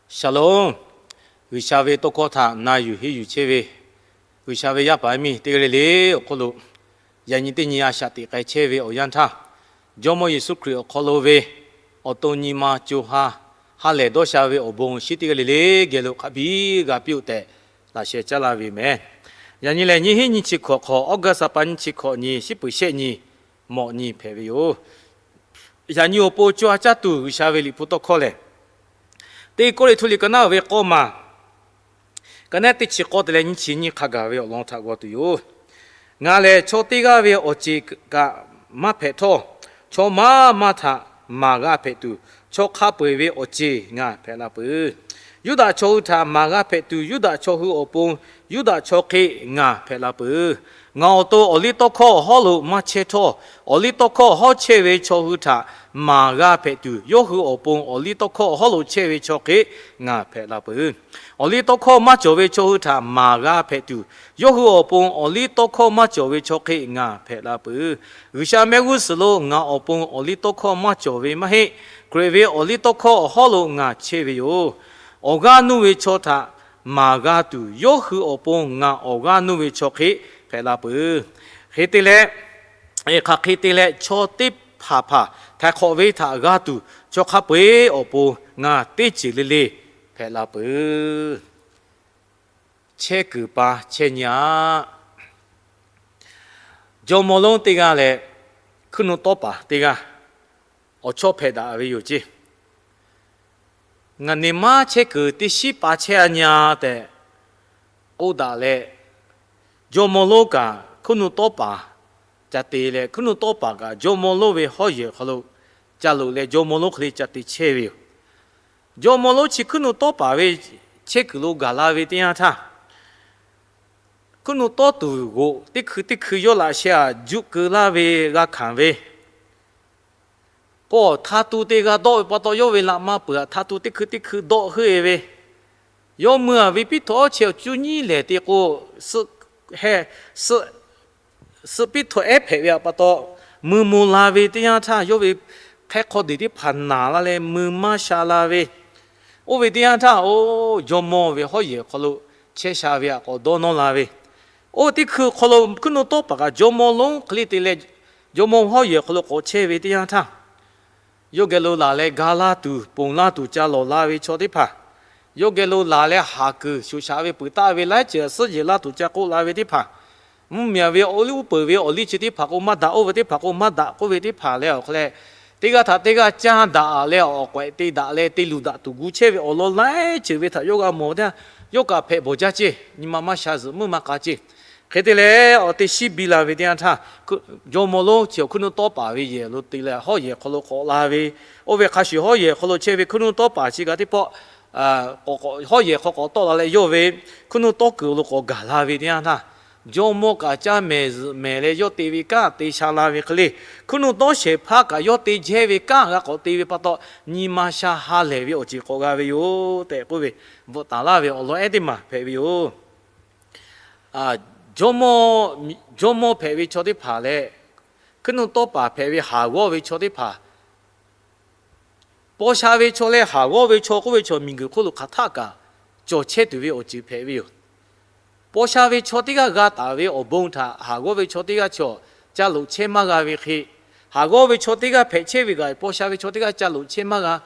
Shalom. G'uiˬsha ve tawˇ hkawˇ htaꞈ na yuˬ henˇ yuˬ chehˇ ve G'uiˬsha ve yaˇ paˍ yaˇ miˇ teˇ g'aˇ le le awˬ hk'oˆ lo, yaꞈ nyi teˇ nyi a shaꞈ teꞈ k'ai chehˇ ve awˬ yanˇ htaˇ, Jawˇmawˇ Yeˍsuˆ Hkriꞈ awˬ hk'aw lo ve awˬ to nyi ma co ha ha lehˬ dawˇ sha ve awˬ bon shinˉ teˇ g'aˇ le le geh lo hk'a biˇ g'a piˇ-oˆ tehꞈ laꞈ sheh caˉ laˇ ve yoˬ meh. Yaꞈ nyi lehˬ, nyiˇ hinˉ nyiˇ chi hkawꞈ hk'awꞈ, August ha pa nyiˇ chi hkawꞈ nyi, shiˉ peuˍ shehˆ nyi, mawꞈ nyi hpehꞈ ve yoˬ. Yaꞈ nyi awˬ pon co ha caˇ tuˬ G'uiˬsha ve liꞈ hpu tawˇ hkawˇ lehˬ, teˇ Kawˇrenˍhtuˆ liꞈ ka naˉ ve k'awˇ maˬ, ka naˉ teˇ chi k'awˇ te leh nyiˇ chi nyiˇ hk'a gaˬ ve awˬ lawn htaꞈ g'aw tuˬ yoˬ. Ngaˬ lehˬ, chaw teˇ g'aˇ ve awˬ ceˬ kaꞈ maˇ hpehꞈ htawˇ, chaw maˇ maˇ htaꞈ maˍ g'a hpehꞈ tuˬ, chaw hk'a peu-eˬ ve awˬ ceˬ ngaˬ hpehꞈ la peuˬ. Yuˇdaꞈ chaw hui htaꞈ maˍ g'a hpehꞈ tuˬ, Yuˇdaꞈ chaw hui awˬ pon Yuˇdaꞈ chaw hk'e ngaˬ hpehꞈ la peuˬ. Ngaˬ awˬ to awˬliˇtawˇhkawˇ awˬ hawˉ lo maˇ chehˇ htawˇ, awˬliˇtawˇhkawˇ awˬ hawˉ chehˇ ve chaw hui htaꞈ maˍ g'a hpehꞈ tuˬ, yawˇ hui awˬ pon awˬliˇtawˇhkawˇ awˬ hawˉ lo chehˇ ve chaw hk'e ngaˬ hpehꞈ la peuˬ. Awˬliˇtawˇhkawˇ maˇ cawˬ ve chaw hui htaꞈ maˍ g'a hpehꞈ tuˬ, yawˇ hui awˬ pon awˬliˇtawˇhkawˇ maˇ cawˬ ve chaw hk'e ngaˬ hpehꞈ la peuˬ. G'uiˬsha mehˆ g'uˇ suhˍ lo ngaˬ awˬ pon awˬliˇtawˇhkawˇ maˇ cawˬ ve maˇ heˆ. Hkriꞈ ve awˬliˇtawˇhkawˇ awˬ hawˉ lo ngaˬ chehˇ ve yoˬ. Awˬ g'aˇ nuˇ ve chaw htaꞈ maˍ g'a tuˬ, yawˇ hui awˬ pon ngaˬ awˬ g'aˇ nuˇ ve chaw hk'e hpehꞈ la peuˬ. Hk'e te leh, hk'aˬ hk'e te leh chaw teˇ hpaˍ hpaˍ htaiˍ hk'awꞈ ve htaꞈ g'a tuˬ, chaw hk'a peu-eˬ awˬ pon ngaˬ teˇ ceuˬ le le hpehꞈ la peuˬ. Chehˇ kuiˬ pa chehˇ nyi aꞈ. Jawˇmawˇ lonˉ teˇ g'aˇ leh hkuiˉ nuˆ tawˇ paˍ teˇ g'aˇ awˬ chawˇ hpehꞈ daꞈ ve yoˬ ceˇ. Ngaˬ neˬ maˇ chehˇ kuiˬ teˇ shinˉ pa chehˇ a nyi a tehꞈ k'oˆ daꞈ leh, jawˇmawˇ lonˉ kaꞈ hkuiˉ nuˆ tawˇ paˍ ca te leh, hkuiˉ nuˆ tawˇ paˍ kaꞈ jawˇmawˇ lonˉ ve hawˉ yehˬ hk'aw lo ca loꞈ leh, jawˇmawˇ lonˉ hk'e le ca te chehˇ ve yoˬ. Jawˇmawˇ lonˉ chi hkuiˉ nuˆ tawˇ paˍ ve chehˇ kuiˬ lo gaˬ la ve teˇ yanˇ htaˇ, hkuiˉ nuˆ tawˇ tuˬ g'oꞈ teˇ hkui teˇ hkui yawˇ laꞈ sheh aꞈ juˆ keu laˇ ve g'a hkanˍ ve, k'o, hta tu te g'a dawˆ ve pa taw, yawˇ ve laꞈ ma peuˬ aꞈ hta tu teˇ hkui teˇ hkui dawˆ heuˆ e ve, yawˇ mui aꞈ ve piˉ htaw awˇ chehˇ awˬ cuˇ nyiˉ lehˬ te k'o, suhˆ piˉ htaw ehˉ hpehꞈ ve aꞈ pa taw, mui mo la ve teˇ yanˇ htaˇ, yawˇ ve hk'ehˇ hk'aw deˬ teˇ hpaˍ naˬ la leh mui maˇ sha la ve, oˇ ve teˇ yanˇ htaˇ, oˇ jawˇmawˇ ve hawˉ yehˬ hk'aw lo chehˇ sha ve aꞈ k'awꞈ dawˇ nawˇ la ve, oˇ teˇ hkui hk'aw lo hkuiˉ nuˆ tawˇ paˍ kaꞈ jawˇmawˇ lonˉ hk'e le te leh, jawˇmawˇ hawˉ yehˬ hk'aw lo k'awꞈ chehˇ ve teˇ yanˇ htaˇ, yawˇ geh lo laˬ leh ga laˇ tuˬ, ponˬ laˇ tuˬ ca lawˬ la ve chaw teˇ hpaˍ, yawˇ geh lo laˬ leh haˍ kuiˬ shoꞈ shaꞈ ve peuˬ taˆ ve laiˉ ceuˬ suhˉ jehˬ laˇ tuˬ ca k'oˆ la ve teˇ hpaˍ, mvuhˇmiˬ ve awˬ liˇ uˉ peunˍ ve awˬ liˇ chi teˇ hpaˍ k'o maˇ daꞈ, oˇ ve teˇ hpaˍ k'o maˇ daꞈ k'oˆ ve teˇ hpaˍ leh awˬ hk'aw leh, teˇ g'aˇ htaꞈ teˇ g'aˇ caˇ daꞈ leh awˬ k'awehꞈ te daꞈ leh te luˬ daꞈ tuˬ gu chehˇ ve awˬ lawn laiˉ ceuˬ ve htaꞈ yawˇ g'a mawˬ teˇ yanˇ, yawˇ kaꞈ hpehꞈ bawˬ jaˇ ceˇ, nyi ma maˇ sha zuhꞈ meuˇ maˇ k'a ceˇ. Hk'e te leh, awˬ teˇ shinˉ biˇ la ve teˇ yanˇ htaˇ, jawˇmawˇ lonˉ chi awˬ hkuiˉ nuˆ tawˇ paˍ ve yehˬ lo te leh hawˉ yehˬ hk'aw lo k'awꞈ la ve, oˇ ve hk'a shuˍ hawˉ yehˬ hk'aw lo chehˇ ve hkuiˉ nuˆ tawˇ paˍ chi kaꞈ teˇ pawˆ hawˉ yehˬ hk'aw k'awꞈ tawˆ la leh, yawˇ ve hkuiˉ nuˆ tawˇ kuiˬ lo k'awꞈ gaˬ la ve teˇ yanˇ htaˇ, jawˇmawˇ kaꞈ caˇ mehˍ zuhꞈ mehˍ leh yawˇ te ve kanˉ te sha la ve hk'e le, hkuiˉ nuˆ tawˇ shehˍ hpaˇ kaꞈ yawˇ te jehˇ ve kanˉ g'a k'awꞈ te ve pa taw, nyi ma sha ha lehˬ ve awˬ ceuˬ k'awꞈ g'a ve yoˬ tehꞈ k'oˆ ve, bvuhꞈ taˍ laˇ ve awˬ lawn ehˉ teˇ maˬ hpehꞈ ve yoˬ. Jawˇmawˇ hpehꞈ ve chaw teˇ hpaˍ leh hkuiˉ nuˆ tawˇ paˍ hpehꞈ ve haˍ g'awˇ ve chaw teˇ hpaˍ, paw sha ve chaw leh haˍ g'awˇ ve chaw k'oˆ ve chaw miˬguiˬ hk'oˆ lo hk'aˬ htaˆ kaꞈ cawˬ chehˇ tuˬ ve awˬ ceuˬ hpehꞈ ve yoˬ. Paw sha ve chaw teˇ g'aˇ g'a taˍ ve awˬ bon htaꞈ haˍ g'awˇ ve chaw teˇ g'aˇ chaw ca loꞈ chehˇ maˇ g'a ve hk'e, haˍ g'awˇ ve chaw teˇ g'aˇ hpehꞈ chehˇ ve kaꞈ paw sha ve chaw teˇ g'aˇ ca loꞈ chehˇ maˇ g'a.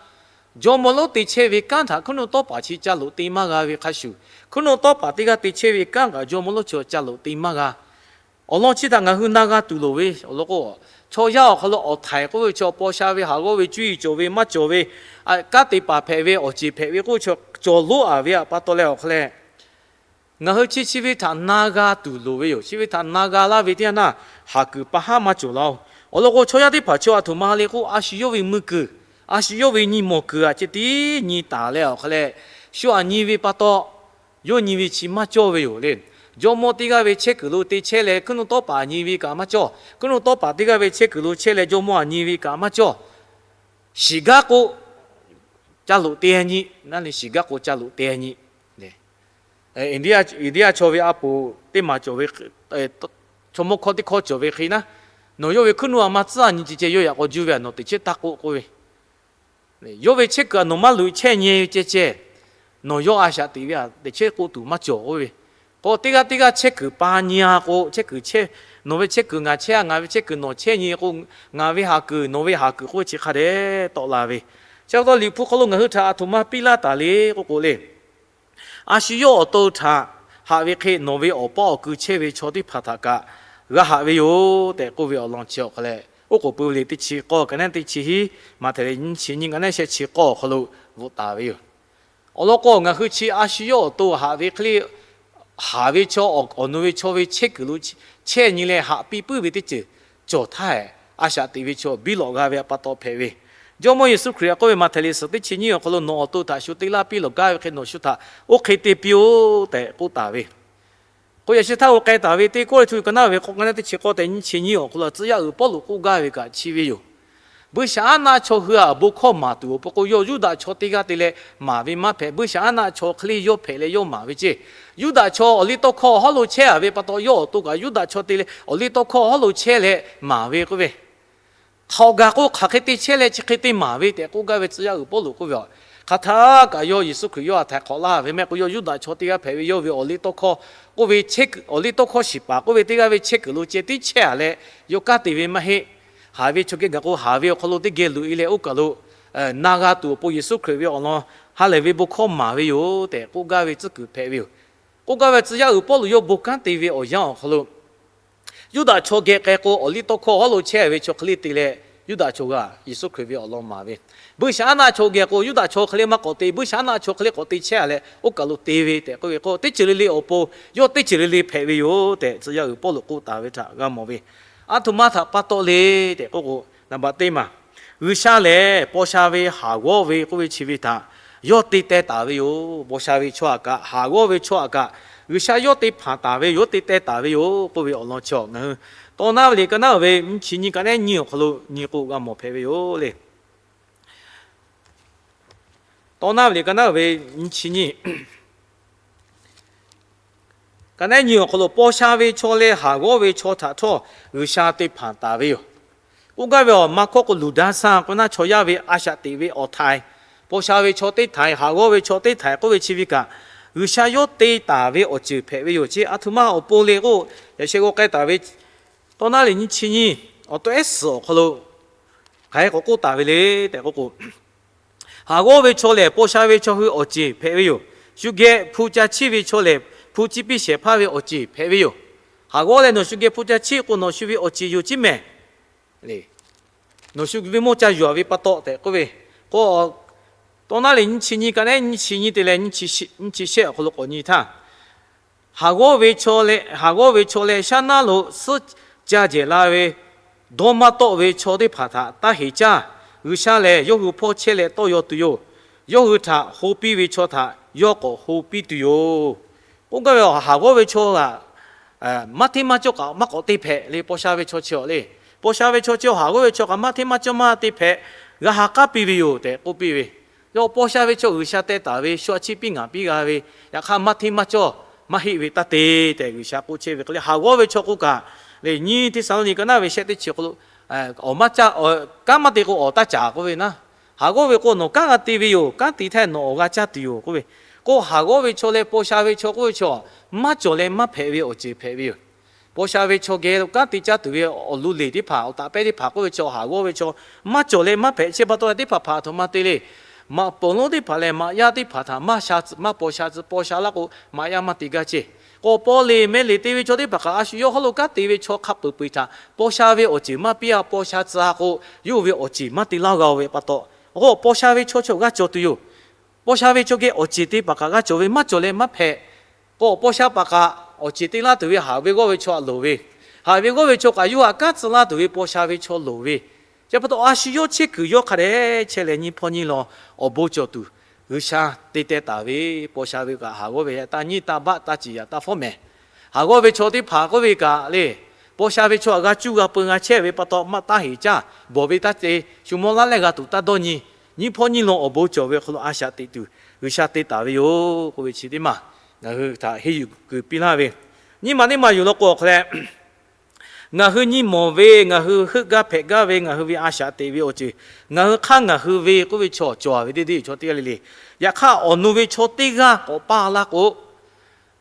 Jawˇmawˇ lonˉ te chehˇ ve kanˉ htaꞈ hkuiˉ nuˆ tawˇ paˍ chi ca loꞈ te maˇ g'a ve hk'a shuˍ, hkuiˉ nuˆ tawˇ paˍ teˇ g'aˇ te chehˇ ve kanˉ kaꞈ jawˇmawˇ lonˉ chi ca loꞈ te maˇ g'a. Awˬ lawn chi htaꞈ ngaˬ hui na g'a tuˬ loˍ ve awˬ lawn k'o, chaw yaˇ awˬ hk'aw lo awˬ htaiˍ k'oˆ ve chaw, paw sha ve haˍ g'awˇ ve cuˇ yiˍ cawˬ ve maˇ cawˬ ve, kanˉ te paˍ hpehꞈ ve awˬ ceˬ hpehꞈ ve k'oˆ ve chaw cawˬ lonˉ a ve aꞈ pa taw leh awˬ hk'aw leh, ngaˬ hui chi chi ve htaꞈ na g'a tuˬ loˍ ve yoˬ. Chi ve htaꞈ na g'a laˇ ve teˇ yanˇ htaˇ, haˍ kuiˬ pa haˉ maˇ cawˬ laˇ-oˬ. Awˬ lawn k'o, chaw yaˇ teˇ hpaˍ chaw aˬ htoꞈ ma le k'o, a shu yawˇ ve mui kuiˬ, a shu yawˇ ve nyi mawˬ kuiˬ aꞈ ceh tiˉ nyi taˍ leh awˬ hk'aw leh, shu aꞈ nyi ve pa taw, yawˇ nyi ve chi maˇ cawˇ ve yoˬ le. Jawˇmawˇ teˇ g'aˇ ve chehˇ kuiˬ lo te chehˇ leh hkuiˉ nuˆ tawˇ paˍ aꞈ nyi ve kaꞈ maˇ cawˇ. Hkuiˉ nuˆ tawˇ paˍ teˇ g'aˇ ve chehˇ kuiˬ lo chehˇ leh jawˇmawˇ aꞈ nyi ve kaꞈ maˇ cawˇ. Shiˍ gaˇ k'o, ca loꞈ te nyi, na le shiˍ gaˇ k'o ca loꞈ te nyi. India chaw ve a poˍ teˇ maˬ cawˬ ve, chaw mawˇ hkawˇ teˇ hkawˇ cawˬ ve hk'e naˉ, nawˬ yawˇ ve hkuiˉ nuˆ aꞈ maˇ tcuhˉ a nyi ceh ceh, yawˇ yaꞈ k'aw juˇ ve aꞈ nawˬ teꞈ chehˇ taˇ k'oˆ k'oˆ ve, yawˇ ve chehˇ kuiˬ aꞈ nawˬ maˇ loꞈ e chehˇ nyi ceh ceh, Nawˬ yawˇ a shaꞈ teꞈ ve a teꞈ chehˇ k'oˆ tuˬ maˇ cawˬ k'oˆ ve. K'o teˇ g'aˇ teˇ g'aˇ chehˇ kuiˬ pa nyi-a k'o, chehˇ kuiˬ chehˇ, nawˬ ve chehˇ kuiˬ ngaˬ chehˇ-a, ngaˬ ve chehˇ kuiˬ nawˬ chehˇ nyi k'o, ngaˬ ve haˍ kuiˬ nawˬ ve haˍ kuiˬ k'oˆ ve chi hk'a dehꞈ tawˆ la ve. Chi pa taw Liꞈ hpu hk'aw lo ngaˬ hui htaꞈ aˬ htoꞈ ma piˇ laˇ taˍ le k'oˆ k'o le, a shu yawˇ awˬ to htaꞈ haꞈ ve hk'e nawˬ ve awˬ paˇ awˬ kui chehˇ ve chaw teˇ hpaˍ htaꞈ kaꞈ g'a haꞈ ve yoˬ tehꞈ k'oˆ ve awˬ lawn chi awˬ hk'a leh, oˉ k'oˍ pui ve liꞈ teˇ chi k'awˇ ka neˉ teˇ chi hiˉ, Maꞈhtehˍ liꞈ nyiˇ chi nyiˇ ka neˉ shehˆ chi k'awˇ awˬ hk'aw lo bvuhꞈ taˍ ve yoˬ. Awˬ lawn k'o, ngaˬ hui chi a shu yawˇ awˬ to haꞈ ve hk'e le, haˍ ve chaw awˬ nu ve chaw ve chehˇ kuiˬ lo chehˇ nyi leh haꞈ piˇ puiˉ ve teˇ ceuˬ cawˬ htaˇ, a shaꞈ teꞈ ve chaw biˇ lawꞈ g'a ve pa taw hpehꞈ ve. Jawˇmawˇ Yeˍsuˆ Hkriꞈ k'oˆ ve, Maꞈhtehˍ liꞈ suhˍ teˇ chi nyiˇ awˬ hk'aw lo, Nawˬ awˬ to htaꞈ shu te laˇ piˇ lawˬ gaˇ ve hk'e nawˬ shu htaꞈ oˇ hk'e te piˇ-oˆ tehꞈ k'oˆ taˍ ve. K'o yaꞈ shu htaˇ k'o k'ai taˍ ve teˇ Kawˇrenˍhtuˆ ka naˉ ve k'awˇ ka neˉ teˇ chi k'awˇ tehꞈ nyiˇ chi nyiˇ awˬ hk'aw lo tcuh yaˇ uiˍ Pawˇluꞈ k'oˆ gaˇ ve kaꞈ chi ve yoˬ. Buiˇshaˍaˉnaˆ chaw hui-aˬ bon hkawˇ maˍ tuˬ awˬ pon k'o, yawˇ Yuˇdaꞈ chaw teˇ g'aˇ te leh maˍ ve maˇ hpehꞈ. Buiˇshaˍaˉnaˆ chaw hk'e le yawˇ hpehꞈ leh yawˇ maˍ ve ceˇ. Yuˇdaꞈ chaw awˬliˇtawˇhkawˇ hawˉ lo chehˇ-a ve pa taw, yawˇ awˬ to kaꞈ Yuˇdaꞈ chaw te leh awˬliˇtawˇhkawˇ hawˉ lo chehˇ leh maˍ ve k'oˆ ve, htaꞈ awˬ gaˬ k'o hk'aˬ hk'e te chehˇ leh chi hk'e te maˍ ve tehꞈ k'oˆ gaˇ ve tcuh yaˇ uiˍ Pawˇluꞈ k'oˆ ve a. Hk'aˬ htaˇ kaꞈ yawˇ Yeˍsuˆ Hkriꞈ yawˇ htaꞈ htaiˍ hk'awꞈ laˇ ve mehˆ k'o, yawˇ Yuˇdaꞈ chaw teˇ g'aˇ hpehꞈ ve, yawˇ ve awˬliˇtawˇhkawˇ k'oˆ ve, awˬliˇtawˇhkawˇ shiˍ paˍ k'oˆ ve teˇ g'aˇ ve chehˇ kuiˬ lo ceh tiˉ chehˇ-a leh yawˇ kanˉ te ve maˇ heˆ. Haˍ ve chaw geh gaˬ k'o, haˍ ve awˬ hk'aw lo teˇ geh loꞈ-e leh oˇ kaˬ lo na g'a tuˬ awˬ pon Yeˍsuˆ Hkriꞈ ve awˬ lawn ha lehˬ ve bon hkawˇ maˍ ve yoˬ tehꞈ k'oˆ gaˇ ve tcuhˉ kuiˬ hpehꞈ ve yoˬ. K'oˆ gaˇ ve tcuh yaˇ uiˍ Pawˇluꞈ yawˇ bon kanˉ te ve awˬ yanˇ awˬ hk'aw lo, Yuˇdaꞈ chaw geh k'ai k'o, awˬliˇtawˇhkawˇ hawˉ lo chehˇ ve chaw hk'e le te leh, Yuˇdaꞈ chaw g'a Yeˍsuˆ Hkriꞈ ve awˬ lawn maˍ ve. Buiˇshaˍaˉnaˆ chaw geh k'o, Yuˇdaꞈ chaw hk'e le maˇ k'awꞈ te, Buiˇshaˍaˉnaˆ chaw hk'e le k'awꞈ te chehˇ-a leh oˇ kaˬ lo te ve tehꞈ k'oˆ ve k'o, teˇ ceuˬ le le awˬ pon yawˇ teˇ ceuˬ le le hpehꞈ ve yoˬ tehꞈ tcuh yaˇ uiˍ Pawˇluꞈ k'oˆ taˍ ve htaꞈ g'a mawˬ ve. Aˬ htoꞈ ma htaꞈ pa taw le tehꞈ k'oˆ k'o, naˍ baꞈ teˇ maˬ, G'uiˬsha lehˬ paw sha ve haˍ g'awˇ ve k'oˆ ve chi ve htaꞈ yawˇ te teh taˍ ve yoˬ. Paw sha ve chaw htaꞈ kaꞈ, haˍ g'awˇ ve chaw htaꞈ kaꞈ, G'uiˬsha yawˇ te hpanˍ taˍ ve yoˬ, te teh taˍ ve yoˬ k'oˆ ve awˬ lawn chi ngaˬ hui Tawˇ naˉ ve liꞈ ka naˉ ve nyiˇ chi nyiˇ ka neˉ nyiˇ awˬ hk'aw lo nyi k'o g'a mawˬ hpehꞈ ve yoˬ le. Tawˇ naˉ ve liꞈ ka naˉ ve nyiˇ chi nyiˇ ka neˉ nyiˇ awˬ hk'aw lo paw sha ve chaw leh haˍ g'awˇ ve chaw htaꞈ htawˇ G'uiˬsha te hpanˍ taˍ ve yoˬ. K'oˆ gaˇ ve awˬ ma hkawˇ k'o, luˬ daˇ saˇ k'o naˇ chaw yaˇ ve a shaꞈ teꞈ ve awˬ htaiˍ, paw sha ve chaw teˇ htaiˍ, haˍ g'awˇ ve chaw teˇ htaiˍ k'oˆ ve chi ve kaꞈ, G'uiˬsha yawˇ te taˍ ve awˬ ceuˬ hpehꞈ ve yoˬ. Chi aˬ htoꞈ ma awˬ pon le k'o, yaꞈ sheh g'aw k'ai taˍ ve Tawˇ naˉ liꞈ nyiˇ chi nyiˇ awˬ to ehˉ suhˍ awˬ hk'aw lo hk'aˬ hk'e k'awꞈ k'oˆ taˍ ve le tehꞈ k'oˆ k'o, haˍ g'awˇ ve chaw lehˬ paw sha ve chaw hui awˬ ceˬ hpehꞈ ve yoˬ. Shu geh hpu ca chiˇ ve chaw lehˬ, hpu ciˇ piˇ shehˍ hpaˇ ve awˬ ceˬ hpehꞈ ve yoˬ. Haˍ g'awˇ lehˬ, nawˬ shu geh hpu ca chiˇ k'o, nawˬ shu ve awˬ ceˬ yoˬ ciˉ mehˍ. Nawˬ shu ve mawˇ ca yuˬ-a ve pa taw tehꞈ k'oˆ ve k'o, Tawˇ naˉ liꞈ nyiˇ chi nyiˇ ka neˉ nyiˇ chi nyiˇ te leh nyiˇ chi shehˆ awˬ hk'aw lo k'awꞈ nyi htaˇ, haˍ g'awˇ ve chaw leh, haˍ g'awˇ ve chaw leh shaˉ naˉ lo suhˉ ca jehˬ la ve dawˇ maˇ tawˆ ve chaw teˇ hpaˍ htaꞈ taˇ heˍ caˇ. G'uiˬsha lehˬ yawˇ hui hpawˇ chehˇ leh tawˇ yaw tuˬ yoˬ. Yawˇ hui htaꞈ ho piˇ ve chaw htaꞈ yawˇ k'awꞈ ho piˇ tuˬ yoˬ. K'oˆ gaˇ ve, haˍ g'awˇ ve chaw htaꞈ maˇ hteˇ maˇ cawˇ kaꞈ maˇ k'awꞈ te hpehꞈ le. Paw sha ve chaw chi awˬ le, paw sha ve chaw chi awˬ haˍ g'awˇ ve chaw kaꞈ maˇ hteˇ maˇ cawˇ maˇ te hpehꞈ, g'a ha k'aˉ piˇ ve yoˬ tehꞈ k'oˆ piˇ ve. Yawˇ paw sha ve chaw G'uiˬsha teh taˍ ve shu a chiˇ piˇ ngaˍ piˇ g'a ve, yaꞈ hk'aˇ maˇ hteˇ maˇ cawˇ maˇ heˆ ve taˇ te tehꞈ G'uiˬsha k'oˆ chehˇ ve hk'e le. Haˍ g'awˇ ve chaw k'oˆ kaꞈ le, nyiˇ Hteˇsaˍlawˇniˆ ka naˉ ve shehˆ teˇ chi hk'aw lo awˬ maˇ caˇ, kanˉ maˇ te k'o awˬ taˇ caˍ k'oˆ ve naˉ, haˍ g'awˇ ve k'o nawˬ kanˉ g'a te ve yoˬ, kanˉ te htaˇ nawˬ awˬ g'a caˇ tuˬ yoˬ k'oˆ ve. K'o haˍ g'awˇ ve chaw leh paw sha ve chaw k'oˆ ve chaw maˇ cawˬ leh maˇ hpehꞈ ve awˬ ceuˬ hpehꞈ ve yoˬ. Paw sha ve chaw geh lo kanˉ te caˇ tuˬ ve awˬ lo leˬ teˇ hpaˍ, awˬ taꞈ pehˇ teˇ hpaˍ k'oˆ ve chaw haˍ g'awˇ ve chaw maˇ cawˬ leh maˇ hpehꞈ. Chi pa taw teˇ hpaˍ hpaˍ aˬ htoꞈ ma te le. Maꞈ pawˍ lonˉ teˇ hpaˍ leh maꞈ yaˇ teˇ hpaˍ htaꞈ maˇ sha tcuh maˇ paw sha tcuh, paw sha laˇ k'o maꞈ yaˇ maˇ te gaˇ ceˇ. K'o paw leˬ meh leˬ te ve chaw teˇ hpaˍ kaꞈ a shu yawˇ hawˉ lo kanˉ te ve chaw hk'a peu-eˬ peu-eˬ htaꞈ paw sha ve awˬ ceuˬ maˇ piˇ-a. Paw sha tcuh-a k'o yawˇ hui ve awˬ ceuˬ maˇ te laˇ g'a-o ve pa taw, k'o paw sha ve chaw chi g'a cawˬ tuˬ yoˬ. Paw sha ve chaw geh awˬ ceˬ te paˍ kaꞈ g'a cawˬ ve, maˇ cawˬ leh maˇ hpehꞈ. K'o paw sha paˍ kaꞈ awˬ ceˬ te laˇ tuˬ ve haˍ ve g'awˇ ve chaw htaꞈ loˍ ve, haˍ ve g'awˇ ve chaw kaꞈ yawˇ htaꞈ kanˉ tcuh laˇ tuˬ ve paw sha ve chaw loˍ ve. Chi pa taw a shu yawˇ chehˇ kuiˬ yawˇ hk'a dehꞈ chehˇ leh nyi hpawˇ nyi lawˬ awˬ bon cawˬ tuˬ G'uiˬsha te teh taˍ ve. Paw sha ve kaꞈ haˍ g'awˇ ve taˇ nyiˇ taˇ baˆ taˇ ciˍ yaꞈ taˇ fawˉ mehˍ. Haˍ g'awˇ ve chaw teˇ hpaˍ k'oˆ ve kaꞈ le, paw sha ve chaw htaꞈ g'a cuˇ g'a peu g'a chehˇ ve pa taw maˇ taˇ heˍ caˇ, bawˬ ve taˇ te, shu mawˇ laˇ lehˇ g'a tuˬ taˇ dawˇ nyi, nyi hpawˇ nyi lawˬ awˬ bon cawˬ ve hk'aw lo a shaꞈ teꞈ tuˬ G'uiˬsha te taˍ ve yoˬ k'oˆ ve chi teˇ maˬ ngaˬ hui htaꞈ henˇ yuˬ kuiˬ piˇ laˇ ve. Nyiˇ maˬ teˇ maˬ yuˬ law k'o awˬ hk'aw leh, Ngaˬ hui nyi mawˬ ve, ngaˬ hui heuˆ gaˇ hpehꞈ gaˇ ve, ngaˬ hui ve a shaꞈ teꞈ ve awˬ ceuˬ, ngaˬ hui hk'aˇ ngaˬ hui ve k'oˆ ve chaw cawˬ ve teˇ deˇ chaw teˇ g'aˇ le le. Yaꞈ hk'aˇ, awˬ nu ve chaw teˇ g'aˇ k'awꞈ paˇ laˇ k'o,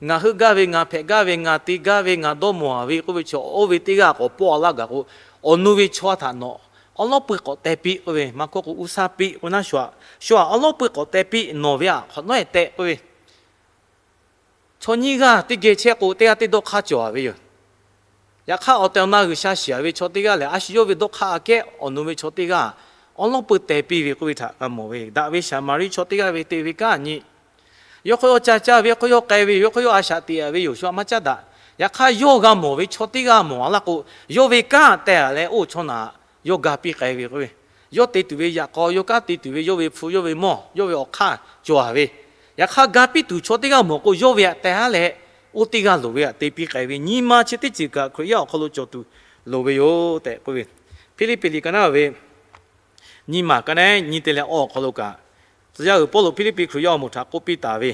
ngaˬ heuˆ gaˇ ve, ngaˬ hpehꞈ gaˇ ve, ngaˬ te gaˇ ve, ngaˬ dawˇ mawˬ ve k'oˆ ve chaw oˇ ve teˇ g'aˇ k'awꞈ paˇ laˇ gaˬ k'o, awˬ nu ve chaw htaꞈ nawˬ awˉ lawˉ peuˇ k'awꞈ teh piˇ k'oˆ ve, maˇ kawˆ k'o uˉ saˉ piˇ k'oˆ ve naˉ shu-aꞈ, shu-aꞈ awˉ lawˉ peuˇ k'awꞈ teh piˇ, nawˬ ve htaꞈ hk'awꞈ nawˉ-ehˍ tehꞈ k'oˆ ve, chaw nyiˇ g'aˇ teˇ geh chehˇ k'o, teˇ g'aˇ teˇ dawˇ hk'aˇ cawˬ-a ve yoˬ. Yaꞈ hk'aˇ, awˬ tehˬ awˬ na G'uiˬsha shiˍ-a ve chaw teˇ g'aˇ lehˬ, a shu yawˇ ve dawˇ hk'aˇ aꞈ kehˉ awˬ nu ve chaw teˇ g'aˇ awˉ lawˉ peuˇ teh piˇ ve k'oˆ ve htaꞈ g'a mawˬ ve. Daꞈ ve Saˍmaˍriˆ chaw teˇ g'aˇ ve te ve kanˉ nyi, yawˇ hk'aw yawˇ ca caˇ ve, yawˇ hk'aw yawˇ k'ai ve yoˬ, yawˇ hk'aw yawˇ a shaꞈ teꞈ-a ve yoˬ, shu-aꞈ maˇ caˉ daꞈ. Yaꞈ hk'aˇ, yawˇ g'a mawˬ ve chaw teˇ g'aˇ mawˬ-a laˇ k'o, yawˇ ve kanˉ teh-a leh oˇ chaw naꞈ yawˇ ga piˇ k'ai ve k'oˆ ve, yawˇ te tuˬ ve yaꞈ k'aw, yawˇ kanˉ te tuˬ ve yawˇ ve hpu, yawˇ ve mawˇ, yawˇ ve awˬ hk'aˇ cawˬ-a ve. Yaꞈ hk'aˇ, ga piˇ tuˬ chaw teˇ g'aˇ mawˬ k'o, yawˇ ve htaꞈ teh-a leh oˇ teˇ g'aˇ loˍ ve htaꞈ te piˇ k'ai ve nyi ma chi teˇ ceuˬ kaꞈ Hkriꞈ yaˇ awˬ hk'aw lo cawˬ tuˬ loˍ ve yoˬ tehꞈ k'oˆ ve, Hpiˇliˇpiˆ liꞈ ka naˉ ve nyiˇ maˬ ka naˉ nyi te leh awˬ hk'aw lo kaꞈ, tcuh yaˇ uiˍ Pawˇluꞈ Hpiˇliˇpiˆ Hkriꞈ yaˇ awˬ moˍ htaꞈ k'oˆ piˇ taˍ ve,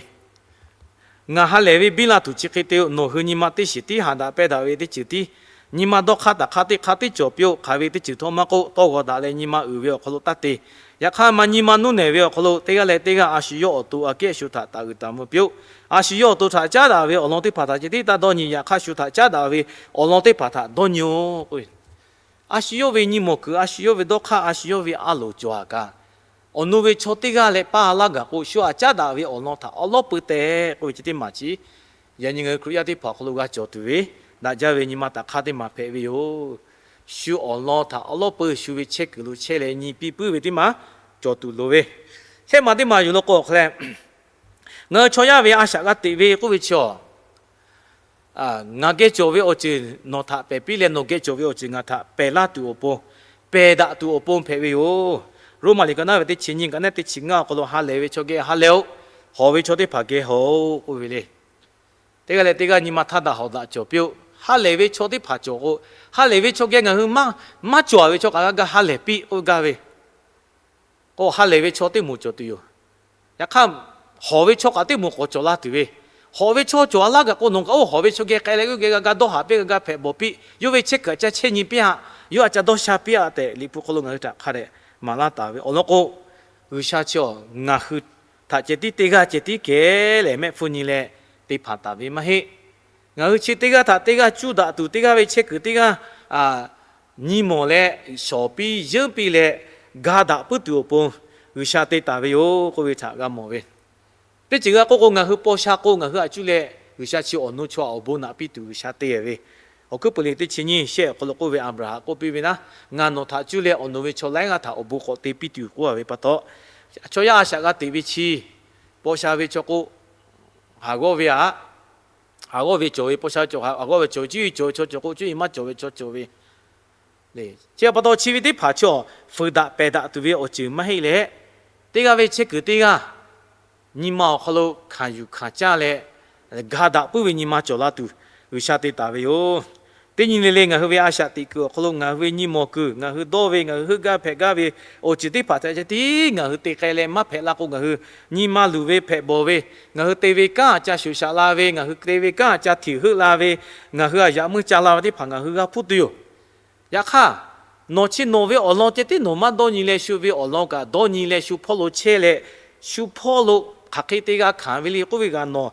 Ngaˬ ha lehˬ ve biˇ la tuˬ chi hk'e te-o. Nawˬ hui nyi ma teˇ shiˍ tiˉ haꞈ daꞈ pehˇ daꞈ ve teˇ ceuˬ tiˉ, nyi ma dawˇ hk'aˇ taꞈ hk'aˇ teˇ hk'aˇ tiˉ cawˬ piˇ-oˆ. Hk'aˬ ve teˇ ceuˬ htawˇ maˇ k'oˆ, tawˇ g'aw daꞈ leh nyi ma uiˍ ve awˬ hk'aw lo taˇ te. Yaꞈ hk'aˇ, maˇ nyi ma nuˇ nehˬ ve awˬ hk'aw lo teˇ g'aˇ leh teˇ g'aˇ a shu yawˇ awˬ to aꞈ kehˉ shu htaꞈ taˍ uiˍ taˍ mvuh piˇ-oˆ. A shu yawˇ awˬ to htaꞈ caˉ daꞈ ve awˬ lawn teˇ hpaˍ htaꞈ ceh tiˉ taˇ dawˇ nyi. Yaꞈ hk'aˇ, shu htaꞈ caˉ daꞈ ve awˬ lawn teˇ hpaˍ htaꞈ dawˇ nyi-oˆ k'o, a shu yawˇ ve nyi mawˬ kuiˬ, a shu yawˇ ve dawˇ hk'aˇ, a shu yawˇ ve a loˍ cawˬ-a kaꞈ, awˬ nu ve chaw teˇ g'aˇ leh paˇ laˇ gaˬ k'o, shu htaꞈ caˉ daꞈ ve awˬ lawn htaꞈ awˉ lawˉ peuˇ tehꞈ k'oˆ ve chi teˇ maˬ chi, yaꞈ nyi ngaˬ hui Hkriꞈ yaˇ teˇ hpaˍ awˬ hk'aw lo g'a cawˬ tuˬ ve daꞈ jaˇ ve nyi ma taꞈ hk'aˇ teˇ maˬ hpehꞈ ve yoˬ. Shu awˬ lawn htaꞈ awˉ lawˉ peuˇ shu ve chehˇ kuiˬ lo chehˇ leh nyi piˇ puiˉ ve teˇ maˬ cawˬ tuˬ loˍ ve. Shehˆ maˬ teˇ maˬ yuˬ lo k'o hk'a leh, ngaˬ hui chaw yaˇ ve a shaꞈ g'a teꞈ ve k'oˆ ve chi-a, ngaˬ geh cawˬ ve awˬ ceuˬ nawˬ htaꞈ pehˬ piˇ leh, nawˬ geh cawˬ ve awˬ ceuˬ ngaˬ htaꞈ pehˬ laˇ tuˬ awˬ pon, pehˬ daꞈ tuˬ awˬ pon hpehꞈ ve yoˬ. Roˉmaꞈ liꞈ ka naˉ ve teˇ chi nyiˇ ka naˉ teˇ chi ngaˇ awˬ hk'aw lo, Ha lehˬ ve chaw geh ha lehˬ-oˆ. Hawˬ ve chaw teˇ hpaˍ geh hawˬ-oˆ k'oˆ ve le. Teˇ g'aˇ leh teˇ g'aˇ nyi ma htaˇ daꞈ hawˍ daꞈ cawˬ piˇ-oˆ. Ha lehˬ ve chaw teˇ hpaˍ cawˬ k'o, ha lehˬ ve chaw geh ngaˬ hui maˇ cawˬ-a ve chaw kaꞈ g'a ga ha lehˬ piˇ k'oˆ gaˇ ve k'o, ha lehˬ ve chaw teˇ moˍ cawˬ tuˬ yoˬ. Yaꞈ hk'aˇ, hawˬ ve chaw kaꞈ teˇ moˍ k'awꞈ cawˬ la tuˬ ve, hawˬ ve chaw cawˬ-a laˇ kaꞈ k'o, nawˬ kaꞈ oˇ hawˬ ve chaw geh k'ai leh g'uˇ geh g'a ga dawˇ haꞈ piˇ, g'a ga hpehꞈ bawˬ piˇ, yawˇ ve chehˇ kuiˬ aꞈ ca chehˇ nyi piˇ-aꞈ, yawˇ aꞈ ca dawˇ sha piˇ-aꞈ tehꞈ Liꞈ hpu hk'aw lo ngaˬ hui htaꞈ hk'a dehꞈ maˍ laˇ taˍ ve awˬ lawn k'o, G'uiˬsha chi-a ngaˬ hui htaꞈ ceh tiˉ teˇ g'aˇ ceh tiˉ kehˬ leh mehˆ hpfuhˇ nyi leh te hpanˍ taˍ ve maˇ heˆ. Ngaˬ hui chi teˇ g'aˇ htaꞈ teˇ g'aˇ cuˇ daꞈ tuˬ, teˇ g'aˇ ve chehˇ kuiˬ teˇ g'aˇ nyi mawˬ leh shawˍ piˇ yeunˇ piˇ leh ga daꞈ puiˉ tuˬ awˬ pon G'uiˬsha te taˍ ve yoˬ k'oˆ ve htaꞈ g'a mawˬ ve. Teˇ ceuˬ g'a k'oˆ k'o, ngaˬ hui paw sha k'o, ngaˬ hui aꞈ cuˇ leh G'uiˬsha chi awˬ nu chaw awˬ bon naꞈ piˇ tuˬ G'uiˬsha te ve. Awˬ hkuiˉ puiˍ liꞈ teˇ chi nyiˇ shehˆ awˬ hk'aw lo k'oˆ ve, Aˍbraˍhanˍ k'oˆ piˇ ve naˉ, ngaˬ nawˬ htaꞈ cuˇ leh awˬ nu ve chaw laiˉ g'aˇ htaꞈ awˬ bon k'awꞈ te piˇ tuˬ k'oˆ-a ve pa taw, chaw yaˇ a shaꞈ g'a teꞈ ve chi, paw sha ve chaw k'o, haˍ g'awˇ ve aꞈ, haˍ g'awˇ ve cawˬ ve, paw sha ve cawˬ, haˍ g'awˇ ve cawˬ ve, cuˇ yiˍ cawˬ ve chaw cawˬ k'o, cuˇ yiˍ maˇ cawˬ ve chaw cawˬ ve le. Chi pa taw chi ve teˇ hpaˍ chi-a fuiˍ daꞈ pehˬ daꞈ tuˬ ve awˬ ceuˬ maˇ heˆ leh, teˇ g'aˇ ve chehˇ kuiˬ teˇ g'aˇ nyi ma awˬ hk'aw lo hkanˍ yuˬ hkanˍ caˇ leh, ga daꞈ puiˉ ve nyi ma cawˬ la tuˬ G'uiˬsha te taˍ ve yoˬ. Teˇ nyi le le ngaˬ hui ve a shaꞈ teꞈ kuiˬ awˬ hk'aw lo ngaˬ hui ve nyi mawˬ kuiˬ, ngaˬ hui dawˇ ve, ngaˬ hui heuˆ gaˇ hpehꞈ gaˇ ve awˬ ceuˬ teˇ hpaˍ htaꞈ ceh tiˉ ngaˬ hui te k'ai leh maˇ hpehꞈ la k'o, ngaˬ hui nyi ma luˬ ve hpehꞈ bawˬ ve, ngaˬ hui te ve kanˉ aꞈ ca shoˍ shaꞈ la ve, ngaˬ hui te ve kanˉ aꞈ ca htiꞈ heuˆ la ve, ngaˬ hui aꞈ yaꞈ meuˇ ca la ve teˇ hpaˍ ngaˬ hui g'a hpuˇ tuˬ yoˬ. Yaꞈ hk'aˇ, nawˬ chi nawˬ ve awˬ lawn ceh tiˉ nawˬ maˇ dawˇ nyi leh, shu ve awˬ lawn kaꞈ dawˇ nyi leh shu hpawˇ lo chehˇ leh, shu hpawˇ lo hk'aˬ hk'e te g'a hkanˍ ve le k'oˆ ve kaꞈ nawˬ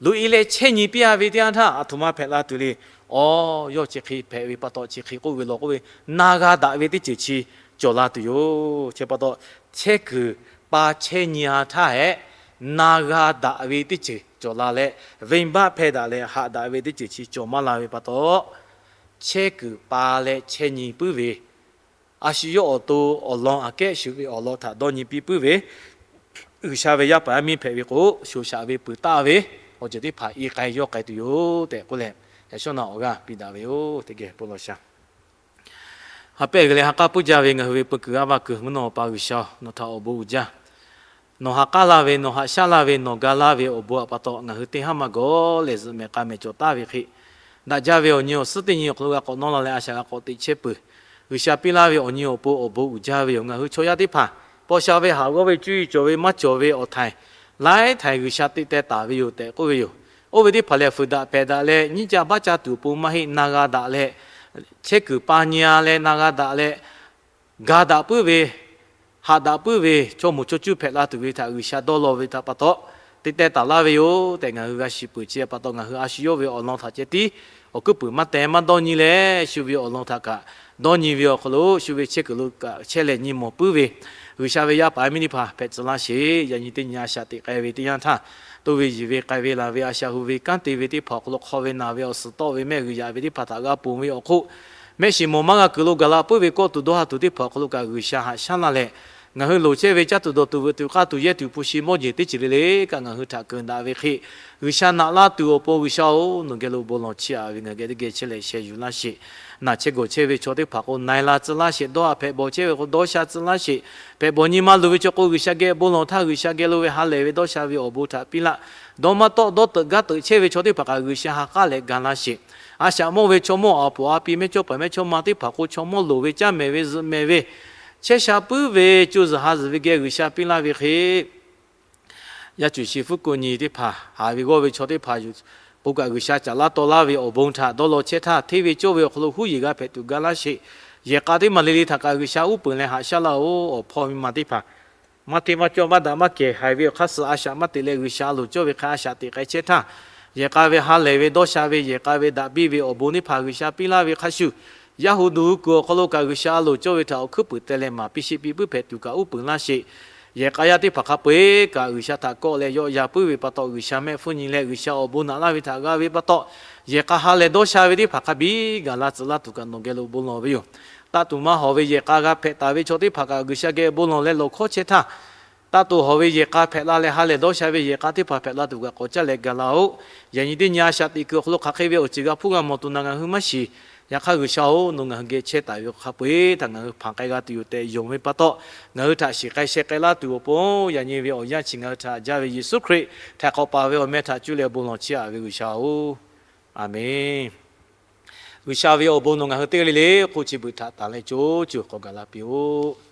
loꞈ-e leh chehˇ nyi piˇ-a ve teˇ yanˇ htaˇ, aˬ htoꞈ ma hpehꞈ la tuˬ le. Awˬ, yawˇ chi hk'e hpehꞈ ve pa taw chi hk'e k'oˆ ve law k'oˆ ve, na g'a daꞈ ve teˇ ceuˬ chi cawˬ la tuˬ yoˬ. Chi pa taw, chehˇ kuiˬ pa chehˇ nyi-a htaˇ hehꞈ, na g'a daꞈ ve teˇ ceuˬ cawˬ la leh, venˇbaˆ hpehˇ daꞈ leh haꞈ daꞈ ve teˇ ceuˬ chi cawˬ maˇ la ve pa taw, chehˇ kuiˬ pa leh chehˇ nyi puiˉ ve, a shu yawˇ awˬ to awˬ lawn aꞈ kehˉ shu ve awˬ lawn htaꞈ dawˇ nyi piˇ puiˉ ve, G'uiˬsha ve yaˇ paˍ yaˇ miˇ hpehꞈ ve k'o, shoˍ shaꞈ ve peuˬ taˍ ve awˬ ceuˬ teˇ hpaˍ i k'ai yawˇ k'ai tuˬ yoˬ tehꞈ k'oˆ leh, yaꞈ shawˉ naꞈ awˬ g'aˇ piˇ daꞈ ve yoˬ. Teˇ geh bon lawˬ sha. Ha pehˇ g'uiˬ leh ha k'aˉ puiˉ jaˇ ve ngaˬ hui ve peu kuiˬ g'aˇ vaˇ kuiˬ mvuhˇ naw awˬ pa G'uiˬsha, nawˬ htaꞈ awˬ bon uiˍ jaˇ. Nawˬ ha k'aˉ laˇ ve, nawˬ haꞈ shaˉ laˇ ve, nawˬ ga laˇ ve awˬ bon aꞈ pa taw, ngaˬ hui teˇ haˉ maˇ gawˬ lehˬ zuhꞈ mehˍ k'a mehˍ cawˬ taˍ ve hk'e, daꞈ jaˇ ve awˬ nyi awˬ suhˉ teˇ nyi awˬ hk'aw lo g'a k'awꞈ nawˉ la leh a shaꞈ g'a k'awꞈ teꞈ chehˇ peuˬ. G'uiˬsha piˇ laˇ ve awˬ nyi awˬ pon awˬ bon uiˍ jaˇ ve yoˬ. Ngaˬ hui chaw yaˇ teˇ hpaˍ paw sha ve haꞈ g'awˇ ve cuˇ yiˍ cawˬ ve maˇ cawˬ ve awˬ htaiˍ laiˉ htaiˍ G'uiˬsha te teh taˍ ve yoˬ tehꞈ k'oˆ ve yoˬ. Oˇ ve teˇ hpaˍ lehˬ, fuiˍ daꞈ hpehꞈ daꞈ leh nyiˇ ca baˆ ca tuˬ awˬ pon maˇ heˆ, na g'a daꞈ leh chehˇ kuiˬ pa nyi-a leh na g'a daꞈ leh, ga daꞈ puiˉ ve, haꞈ daꞈ puiˉ ve chaw moˍ chaw cuˇ hpehꞈ la tuˬ ve htaꞈ G'uiˬsha dawˇ law ve htaꞈ pa taw, teˇ teh taˍ laˇ ve yoˬ tehꞈ ngaˬ hui g'a shiˍ peuˬ. Chi pa taw ngaˬ hui a shu yawˇ ve awˬ lawn htaꞈ ceh tiˉ awˬ hkuiˉ puiˍ maˇ teh maˇ dawˇ nyi leh, shu ve awˬ lawn htaꞈ kaꞈ dawˇ nyi ve awˬ hk'aw lo, shu ve chehˇ kuiˬ lo kaꞈ chehˇ leh nyi mawˬ puiˉ ve, G'uiˬsha ve yaˇ paˍ miˇ teˇ hpaˍ hpehꞈ tcuh laˇ sheˍ. Yaꞈ nyi teˇ nyi a shaꞈ teꞈ k'ai ve teˇ yanˇ htaˇ, toˇ ve yiˬ ve k'ai ve laˬ ve, a shaꞈ hu ve kanˉ te ve teˇ hpaˍ awˬ hk'aw lo, hk'aw ve naˬ ve, awˬ suhˍ tawˆ ve, mehˆ g'uiˬ yaꞈ ve teˇ hpaˍ htaꞈ g'a ponˬ ve awˬ hk'oˆ, mehˆ shiˍ mawˬ maˇ g'a kuiˬ lo gaˬ la puiˉ ve kawˆ tuˬ dawˇ ha tuˬ teˇ hpaˍ awˬ hk'aw lo kaꞈ G'uiˬsha haꞈ shaˉ laˇ leh, ngaˬ hui loˍ chehˇ ve caˇ tuˬ dawˬ tuˬ veuꞈ tuˬ k'aˇ tuˬ yehˇ tuˬ hpu shi mawˇ jeˬ teˇ ceuˬ le le kaꞈ ngaˬ hui htaꞈ keunˍ daꞈ ve hk'e, G'uiˬsha naꞈ laˇ tuˬ awˬ pon G'uiˬsha-oˬ, nawˬ geh lo bon lawˬ chiˇ aꞈ ve ngaˬ geh teˇ geh chehˇ leh sheh yuˬ laˇ sheˍ. Naˬ chehˇ gawˬ chehˇ ve chaw teˇ hpaˍ k'o na-e la tcuh laˇ sheˍ. Dawˇ haꞈ hpehꞈ bawˬ chehˇ ve k'o dawˇ sha tcuh laˇ sheˍ. Hpehꞈ bawˬ nyi ma luˬ ve chaw k'o G'uiˬsha geh bon lawˬ htaˇ, G'uiˬsha geh lo ve ha lehˬ ve dawˇ sha ve awˬ bon htaꞈ piˇ laˇ. Dawˇ maˇ tawˆ dawˇ teuꞈ gaˇ teuꞈ chehˇ ve chaw teˇ hpaˍ kaꞈ G'uiˬsha ha k'aˉ leh ga laˇ sheˍ. A shaꞈ mawˇ ve chaw mawˇ a poˍ a pi mehˇchawˇpaˍ mehˇchawˇma teˇ hpaˍ k'o chaw mawˇ loˍ ve caˇ mehˍ ve zuhꞈ mehˍ ve, chehˇ sha puiˉ ve co zuhˬ ha zuhˬ ve geh G'uiˬsha piˇ laˇ ve hk'e, yaˇ cuˬ shi hpfuhˇ ko nyi teˇ hpaˍ, haˍ ve g'awˇ ve chaw teˇ hpaˍ yuˬ k'o kaꞈ G'uiˬsha caꞈ laˇ taw laˇ ve awˬ bon htaꞈ dawˇ law chehˇ htaˇ, hteˇ ve cawˇ ve awˬ hk'aw lo huˉ yeˬ g'a hpehꞈ tuˬ ga laˇ sheˍ. Yehˬ k'a teˇ maˬ le le htaꞈ kaꞈ G'uiˬsha uˉ peunˍ leh haꞈ shaˉ laˇ-oˬ. Awˬ hpawˇ miˇ ma teˇ hpaˍ maˇ hteˇ maˇ cawˇ maˇ daꞈ maˇ kehˬ haiˬ ve awˬ hk'aˇ suh a shaꞈ maˇ teꞈ leh G'uiˬsha loˍ cawˇ ve hk'a a shaꞈ teꞈ k'ai chehˇ htaˇ, yehˬ k'a ve ha lehˬ ve dawˇ sha ve, yehˬ k'a ve daꞈ biˇ ve awˬ bon teˇ hpaˍ G'uiˬsha piˇ laˇ ve hk'a shuˍ, yaˇ hu duˬ hui kuiˬ awˬ hk'aw lo kaꞈ G'uiˬsha loˍ cawˇ ve htaꞈ awˬ hkuiˉ puiˍ teh leh maˍ piˇ sheˆ piˇ puiˉ hpehꞈ tuˬ kaꞈ uˉ peunˍ laˇ sheˍ. Yehˬ k'a yaˇ teˇ hpaˍ hk'a peu-eˬ kaꞈ G'uiˬsha htaꞈ kawˆ leh yawˆ yan puiˉ ve pa taw, G'uiˬsha mehˆ hpfuhˇ nyi leh G'uiˬsha awˬ bon naꞈ laˇ ve htaꞈ g'a ve pa taw, yehˬ k'a ha lehˬ dawˇ sha ve teˇ hpaˍ hk'a biˇ gaˬ la tcuh laˇ tuˬ kaꞈ nawˬ geh lo bon lawˬ ve yoˬ. Taˇ tuˬ maˇ hawˍ ve yehˬ k'a g'a hpehꞈ taˍ ve chaw teˇ hpaˍ kaꞈ G'uiˬsha geh bon lawˬ leh lawˬ hkawˇ chehˇ htaˇ, taˇ tuˬ hawˍ ve yehˬ k'a hpehꞈ la leh ha lehˬ dawˇ sha ve yehˬ k'a teˇ hpaˍ hpehꞈ la tuˬ kaꞈ k'awꞈ caˇ leh ga laˇ-oˆ. Yaꞈ nyi teˇ nyi a shaꞈ teꞈ kuiˬ awˬ hk'aw lo hk'aˬ hk'e ve awˬ ceuˬ g'a hpuˇ g'a mawˬ tuˬ naˬ ngaˬ hui maˇ shiˍ. Yaꞈ hk'aˇ G'uiˬsha-oˬ, nawˬ ngaˬ hui geh chehˇ taˍ ve hk'a peu-eˬ htaꞈ ngaˬ hui hpanˍ k'ai g'a tuˬ yoˬ tehꞈ yonˍ ve pa taw, ngaˬ hui htaꞈ shiˍ k'ai sheh k'ai laˇ tuˬ awˬ pon, yaꞈ nyi ve awˬ yanˇ chi ngaˬ hui htaꞈ jaˇ ve Yeˍsuˆ Hkriꞈ htaiˍ hk'awꞈ paˍ ve awˬ meh htaꞈ cuˇ leh bon lawˬ chiˇ aꞈ ve G'uiˬsha-oˬ, Aˍmenˍ. G'uiˬsha ve awˬ bon nawˬ ngaˬ hui teˇ g'aˇ le le hk'oˆ chi beuꞈ htaꞈ tanˍ leh co cuˬ k'awꞈ gaˬ la piˇ-oˆ.